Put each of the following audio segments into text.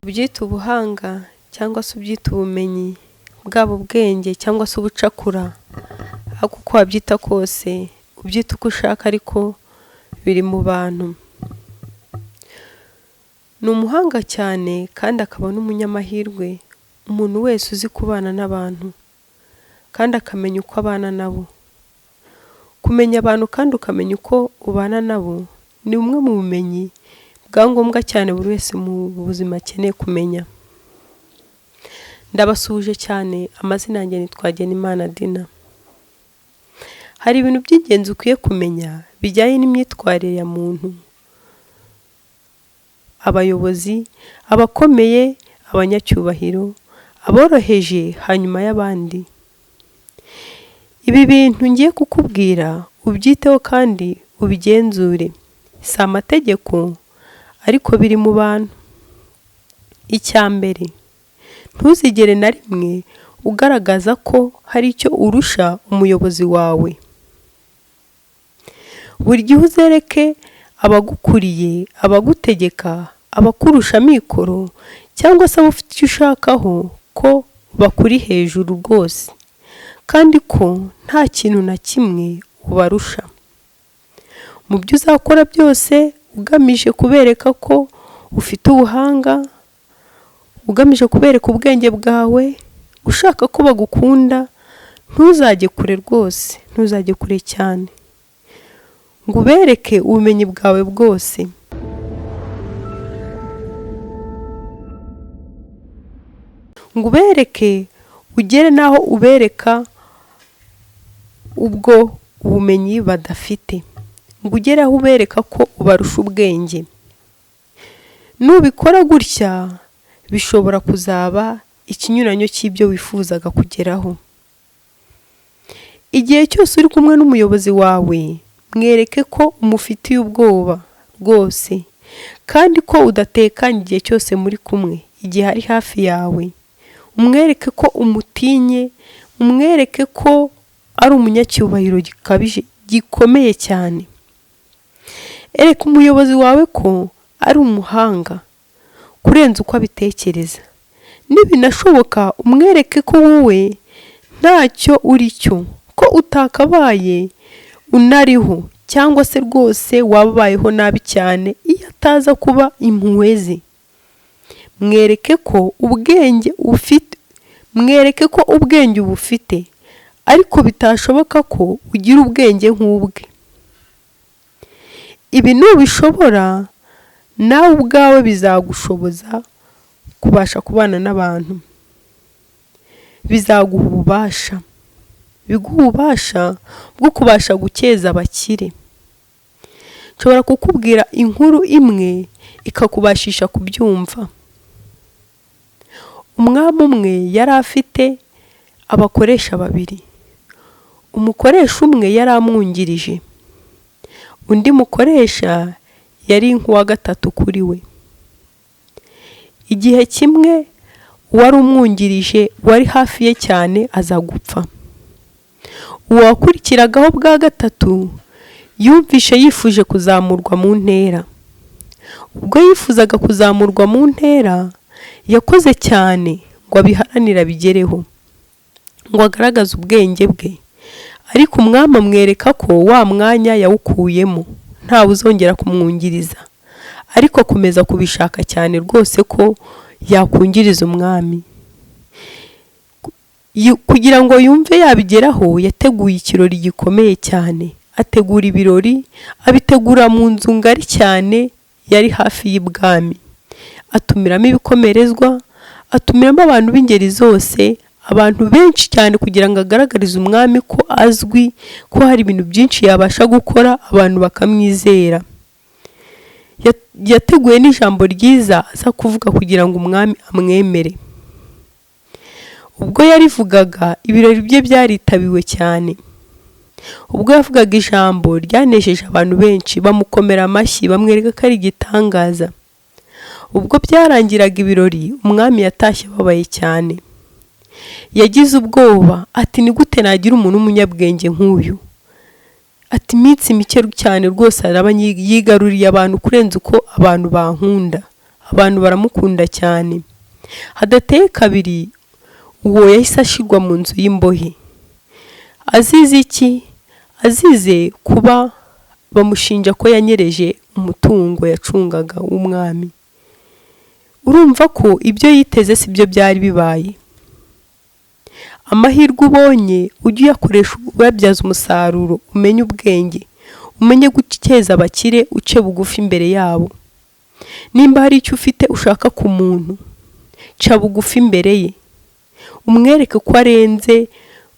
Ubyite ubuhanga cyangwa se ubyite ubumenyi, bwaba ubwenge cyangwa se ubucakura, ariko uko wabyita kose, ubyite uko ushaka ariko biri mu bantu. Ni umuhanga cyane kandi akaba n'umunyamahirwe, umuntu wese uzi kubana n'abantu kandi akamenya uko abana nabo. Kumenya abantu kandi ukamenya uko ubana nabo, ni bumwe mu bumenyi bwa ngombwa cyane buri wese mu buzima akeneye kumenya. Ndabasuhuje cyane, amazina yanjye ni Twagenimana Dina. Hari ibintu by'ingenzi ukwiye kumenya bijyanye n'imyitwarire ya muntu, abayobozi, abakomeye, abanyacyubahiro, aboroheje hanyuma y'abandi. Ibi bintu ngiye kukubwira ubyiteho kandi ubigenzure, si amategeko ariko biri mu bantu. Icya mbere, ntuzigere na rimwe ugaragaza ko hari icyo urusha umuyobozi wawe. Buri gihe uzereke abagukuriye, abagutegeka, abakurusha amikoro cyangwa se abo ufite icyo ushakaho ko bakuri hejuru rwose kandi ko nta kintu na kimwe ubarusha. Mu byo uzakora byose ugamije kubereka ko ufite ubuhanga, ugamije kubereka ubwenge bwawe, ushaka ko bagukunda, ntuzajye kure rwose, ntuzajye kure cyane ngo ubereke ubumenyi bwawe bwose. Ngo ubereke ugere n'aho ubereka ubwo ubumenyi badafite, ngo ugere aho ubereka ko ubarusha ubwenge. Nubikora gutya bishobora kuzaba ikinyuranyo cy'ibyo wifuzaga kugeraho. Igihe cyose uri kumwe n'umuyobozi wawe, mwereke ko umufitiye ubwoba rwose kandi ko udatekanye igihe cyose muri kumwe, igihe ari hafi yawe. Umwereke ko umutinye, umwereke ko ari umunyacyubahiro gikabije gikomeye cyane. Ereka umuyobozi wawe ko ari umuhanga kurenza uko abitekereza. Nibinashoboka umwereke ko wowe ntacyo uri cyo, ko utakabaye unariho cyangwa se rwose waba ubayeho nabi cyane iyo ataza kuba impuhwe ze. Mwereke ko ubwenge ufite, mwereke ko ubwenge ubufite ariko bitashoboka ko ugira ubwenge nk'ubwe. Ibi nubishobora nawe ubwawe bizagushoboza kubasha kubana n'abantu, bizaguha ububasha, biguha ububasha bwo kubasha gukeza abakire. Nshobora kukubwira inkuru imwe ikakubashisha kubyumva. Umwami umwe yari afite abakoresha babiri, umukoresha umwe yari amwungirije, undi mukoresha yari nk'uwa gatatu kuri we. Igihe kimwe uwari umwungirije wari hafi ye cyane aza gupfa. Uwakurikiragaho bwa gatatu yumvishe yifuje kuzamurwa mu ntera. Ubwo yifuzaga kuzamurwa mu ntera, yakoze cyane ngo abiharanire abigereho, ngo agaragaze ubwenge bwe, ariko umwami amwereka ko wa mwanya yawukuyemo ntawe uzongera kumwungiriza, ariko akomeza kubishaka cyane rwose ko yakungiriza umwami. Kugira ngo yumve yabigeraho, yateguye ikirori gikomeye cyane, ategura ibirori, abitegura mu nzu ngari cyane yari hafi y'ibwami, atumiramo ibikomerezwa, atumiramo abantu b'ingeri zose, abantu benshi cyane kugira ngo agaragarize umwami ko azwi, ko hari ibintu byinshi yabasha gukora abantu bakamwizera. Yateguye n'ijambo ryiza aza kuvuga kugira ngo umwami amwemere. Ubwo yarivugaga, ibirori bye byaritabiwe cyane. Ubwo yavugaga ijambo ryanejeje abantu benshi, bamukomera amashyi, bamwereka ko ari igitangaza. Ubwo byarangiraga ibirori, umwami yatashye ababaye cyane. Yagize ubwoba ati ni gute nagira umuntu w'umunyabwenge nk'uyu? Ati iminsi mike cyane rwose araba yigaruriye abantu kurenza uko abantu bankunda, Abantu baramukunda cyane. Hadateye kabiri, uwo yahise ashyirwa mu nzu y'imbohe. Azize iki? Azize kuba bamushinja ko yanyereje umutungo yacungaga w'umwami. Urumva ko ibyo yiteze si byo byari bibaye. Amahirwe ubonye ujye uyakoresha, uyabyaza umusaruro, umenye ubwenge, umenye gukeza abakire, uce bugufi imbere yabo. Nimba hari icyo ufite ushaka ku muntu, ca bugufi imbere ye, umwereke ko arenze,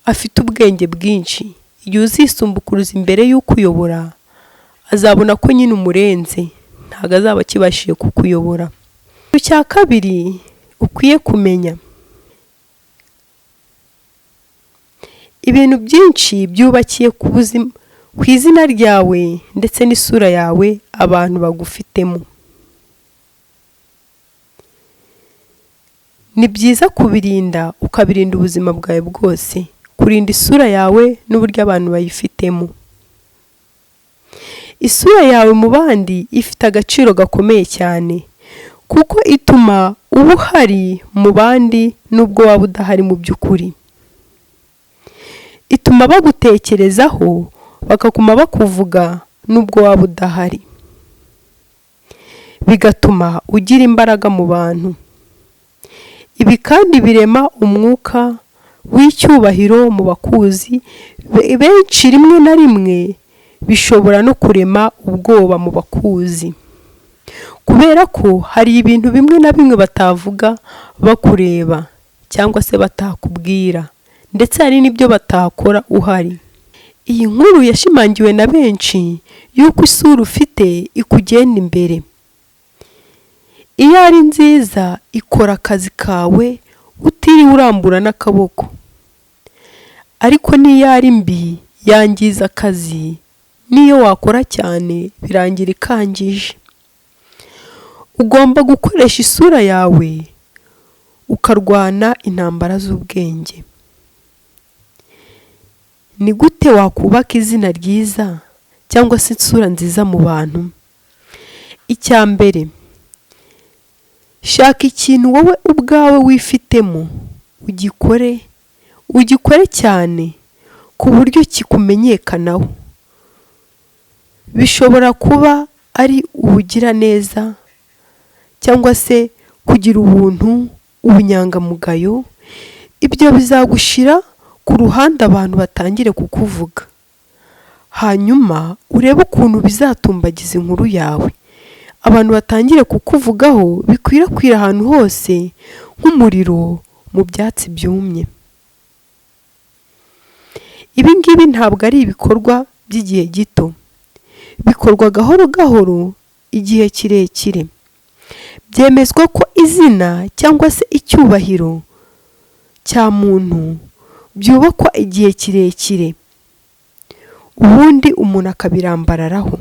afite ubwenge bwinshi. Igihe uzisumbukuruza imbere y'ukuyobora, azabona ko nyine umurenze, ntabwo azaba akibashije kukuyobora. Icya kabiri ukwiye kumenya, ibintu byinshi byubakiye ku buzima, ku izina ryawe ndetse n'isura yawe abantu bagufitemo. Ni byiza kubirinda, ukabirinda ubuzima bwawe bwose, kurinda isura yawe n'uburyo abantu bayifitemo. Isura yawe mu bandi ifite agaciro gakomeye cyane, kuko ituma uba uhari mu bandi nubwo waba udahari mu by'ukuri. Ituma bagutekerezaho, bakaguma bakuvuga nubwo waba udahari. Bigatuma ugira imbaraga mu bantu. Ibi kandi birema umwuka w'icyubahiro mu bakuzi benshi. Rimwe na rimwe bishobora no kurema ubwoba mu bakuzi, kubera ko hari ibintu bimwe na bimwe batavuga bakureba cyangwa se batakubwira, ndetse hari n'ibyo batakora uhari. Iyi nkuru yashimangiwe na benshi y'uko isura ufite ikugenda imbere. Iyo ari nziza ikora akazi kawe utiriwe urambura n'akaboko, ariko n'iyo ari mbi yangiza akazi, n'iyo wakora cyane birangira ikangije. Ugomba gukoresha isura yawe ukarwana intambara z'ubwenge. Ni gute wakubaka izina ryiza cyangwa se isura nziza mu bantu? Icya mbere, shaka ikintu wowe ubwawe wifitemo, ugikore, ugikore cyane ku buryo kikumenyekanaho. Bishobora kuba ari ubugiraneza cyangwa se kugira ubuntu, ubunyangamugayo. Ibyo bizagushira ku ruhande, abantu batangire kukuvuga, hanyuma urebe ukuntu bizatumbagiza inkuru yawe. Abantu batangire kukuvugaho, bikwirakwira ahantu hose nk'umuriro mu byatsi byumye. Ibi ngibi ntabwo ari ibikorwa by'igihe gito, bikorwa gahoro gahoro igihe kirekire. Byemezwa ko izina cyangwa se icyubahiro cya muntu byubakwa igihe kirekire, ubundi umuntu akabirambararaho,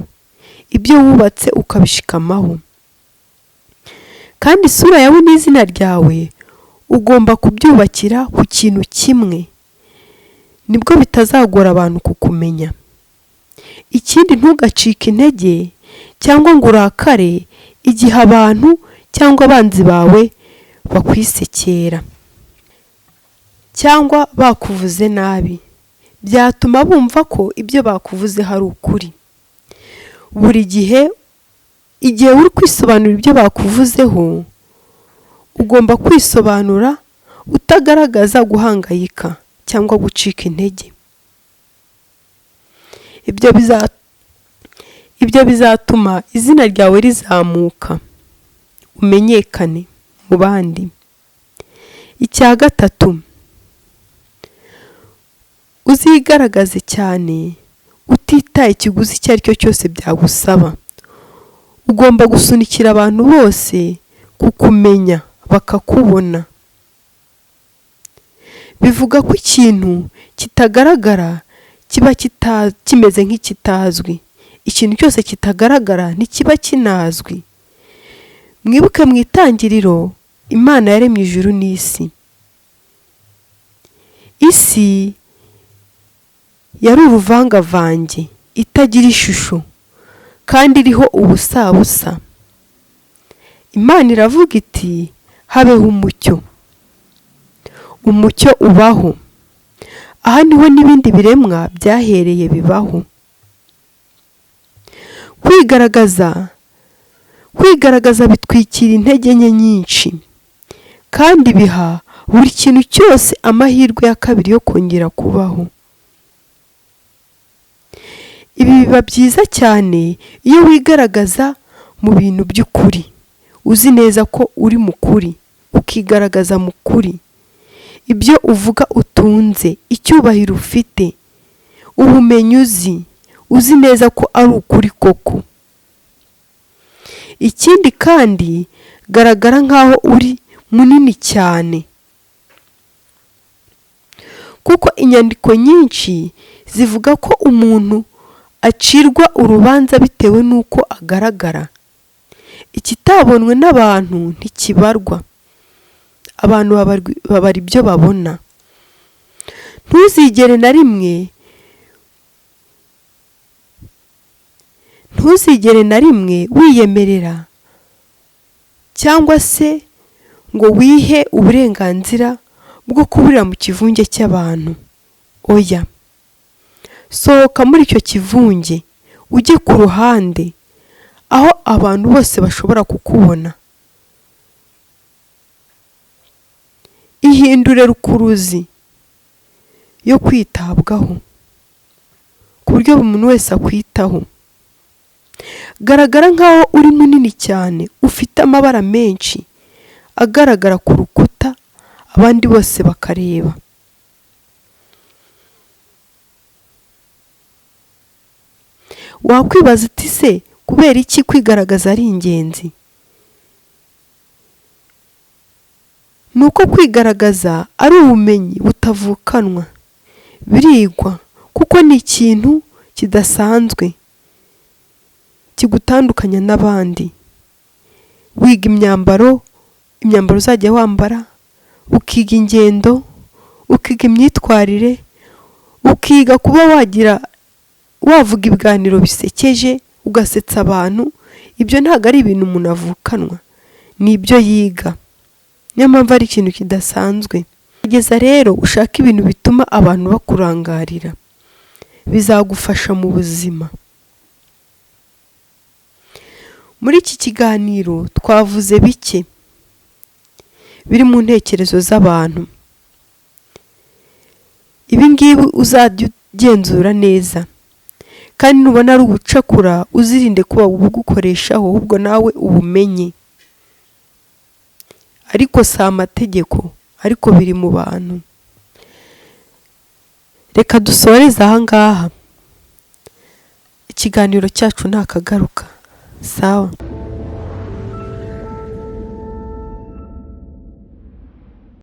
ibyo wubatse ukabishikamaho. Kandi isura yawe n'izina ryawe ugomba kubyubakira ku kintu kimwe, nibwo bitazagora abantu kukumenya. Ikindi, ntugacike intege cyangwa ngo urakare igihe abantu cyangwa abanzi bawe bakwisekera cyangwa bakuvuze nabi, byatuma bumva ko ibyo bakuvuze hari ukuri. Buri gihe igihe uri kwisobanura ibyo bakuvuzeho, ugomba kwisobanura utagaragaza guhangayika cyangwa gucika intege. Ibyo bizatuma izina ryawe rizamuka, umenyekane mu bandi. Icya gatatu, uzigaragaze cyane utitaye ikiguzi icyo ari cyo cyose byagusaba. Ugomba gusunikira abantu bose kukumenya, bakakubona. Bivuga ko ikintu kitagaragara kiba kimeze nk'ikitazwi. Ikintu cyose kitagaragara ntikiba kinazwi. Mwibuke mu itangiriro Imana yaremye ijuru n'isi. Isi yari uruvangavange, itagira ishusho kandi iriho ubusabusa. Imana iravuga iti habeho umucyo. Umucyo ubaho. Aha niho n'ibindi biremwa byahereye bibaho. Kwigaragaza bitwikira intege nke nyinshi kandi biha buri kintu cyose amahirwe ya kabiri yo kongera kubaho. Ibi biba byiza cyane iyo wigaragaza mu bintu by'ukuri, uzi neza ko uri mu kuri, ukigaragaza mu kuri. Ibyo uvuga utunze, icyubahiro ufite, ubumenyi uzi neza ko ari ukuri koko. Ikindi kandi garagara nk'aho uri munini cyane, kuko inyandiko nyinshi zivuga ko umuntu acirwa urubanza bitewe n'uko agaragara. Ikitabonwe n'abantu ntikibarwa. Abantu babara ibyo babona. Ntuzigere na rimwe wiyemerera cyangwa se ngo wihe uburenganzira bwo kuburira mu kivunge cy'abantu. Oya, sohoka muri icyo kivunge ujye ku ruhande aho abantu bose bashobora kukubona. Ihindure rukuruzi yo kwitabwaho ku buryo buri muntu wese akwitaho. Garagara nk'aho uri munini cyane, ufite amabara menshi agaragara ku rukuta abandi bose bakareba. Wakwibaza uti se kubera iki kwigaragaza ari ingenzi? Ni uko kwigaragaza ari ubumenyi butavukanwa, birigwa kuko ni ikintu kidasanzwe kigutandukanya n'abandi. Wiga imyambaro uzajya wambara, ukiga ingendo, ukiga imyitwarire, ukiga kuba wavuga ibiganiro bisekeje, ugasetsa abantu. Ibyo ntabwo ari ibintu umuntu avukanwa, ni ibyo yiga. Niyo mpamvu ari ikintu kidasanzwe. Gerageza rero ushake ibintu bituma abantu bakurangarira, bizagufasha mu buzima. Muri iki kiganiro twavuze bike biri mu ntekerezo z'abantu. Ibi ngibi uzajya ugenzura neza, kandi nubona ari ubucakura uzirinde kuba ubugukoreshaho, ahubwo nawe ubumenye. Ariko si amategeko, ariko biri mu bantu. Reka dusoreze aha ngaha. Ikiganiro cyacu ntakagaruka. Sawa.